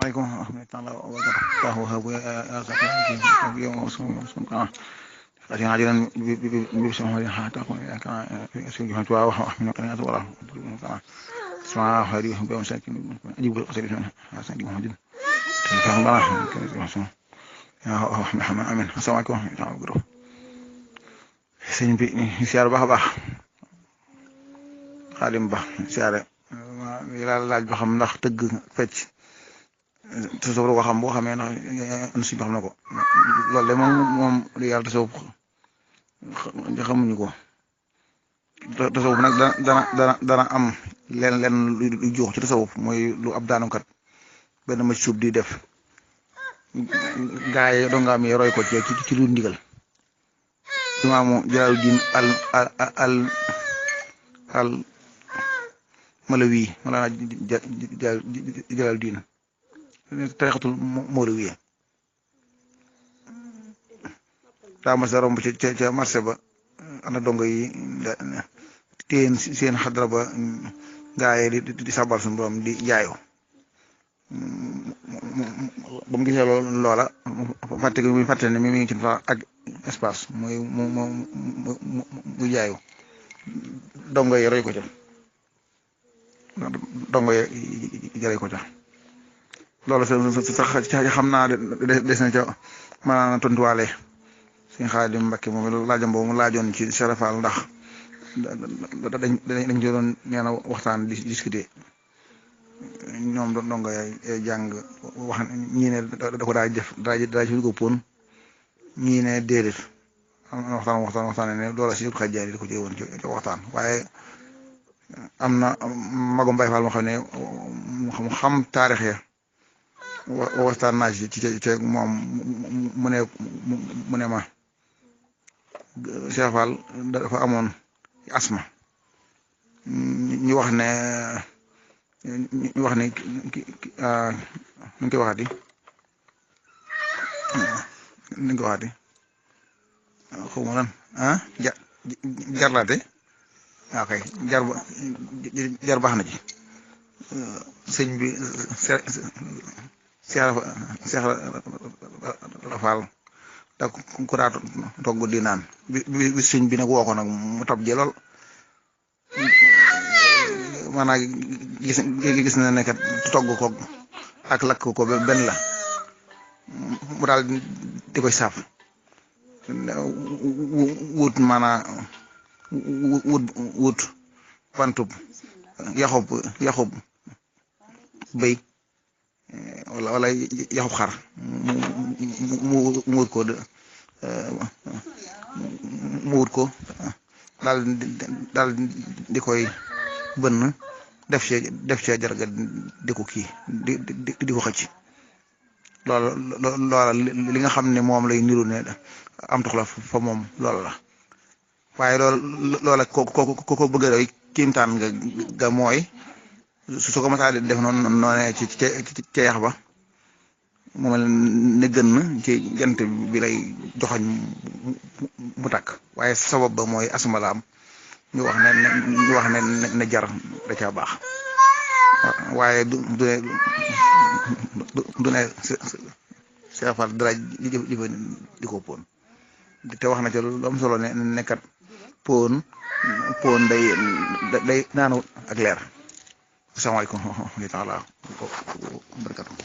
عليكم ورحمة الله وبركاته. الله وهب يا زكاة يوم سبحانه فأتينا عاجلا بسم الله حتى كان يسوع جهة ومن قناة ولا اسمع هذه بيوم ساكن أجيب القصير حسن دي محمد فهم الله كذا يا محمد آمين السلام عليكم ورحمة الله وبركاته. sëñ bi siyaar baax a baax xaalim ba siyaare laaj ba xam ndax tëgg fecc tasawuf ko xam boo xamee ndax an suñ ba xam na ko loolu de moom li yàlla tasawuf xamuñu ko tasawuf nag dana am leen lu jox ci tasawuf mooy lu ab daanukat benn ma suub di def gaa yi doo nga am roy ko ci lu ndigal imaamu Jalaaluddin al Malawi Mawlana Jalaaluddin tarixatul Mawlawi daa mas a romb ca marché ba ana dongo yi téen seen xadra ba gaa yi di sabal suñu borom di jaayoo ba mu gisee loola fàtte ne mi ngi ci fa ak espace muy jaayu dongo yi roy ko ca loolu sax xam naa des na ca maanaam tontuwaale suñu Xaadim Mbakke moom laajam boobu mu laajoon ci Serafal ndax dañ ci doon nee na waxtaan di discuter ñoom dongo yaay jàng wax ñii ne da ko daa def daa ci dugg pon ñii ne déedéet am na waxtaan ne loola si xaj jaay di ko jëwoon ci waxtaan waaye am na magom Baay Faal moo xam ne mu xam taarix ya waxtaan naa ci moom mu ne ma Cheikh Fall dafa amoon asma ñu wax ne nu ñu koy waxati xaw ma lan jarlaate waaw kay jar baax na ci sëñ bi Seex Faal da ko daa togg di naan bi sëñ bi nag woo ko nag mu tab ji lool maanaam gis na ne kat togg ko ak lakk ko benn la mu daal di koy saaf wut maanaam wut bantub yaxub béy wala yaxub xar mu wut ko daal di koy bënn def ci jarga di ko kii di ko xëcc loola li nga xam ne moom lay niru ne am toxla fa moom loola la waaye loola ko bëgg a doy kiimtaan nga mooy su ko masaa def noonu ci yax ba moom ne gën ci jant bi lay joxoñ mu tàkk waaye sabab ba mooy asmalaam ñu wax ne jar da caa baax waaye du ne Cheikh Fall dara di ko pon te wax na ci lu am solo ne nekkat pon day naanu ak leer. Asalaamaaleykum wa rahmatullaahi wa barakaatuh.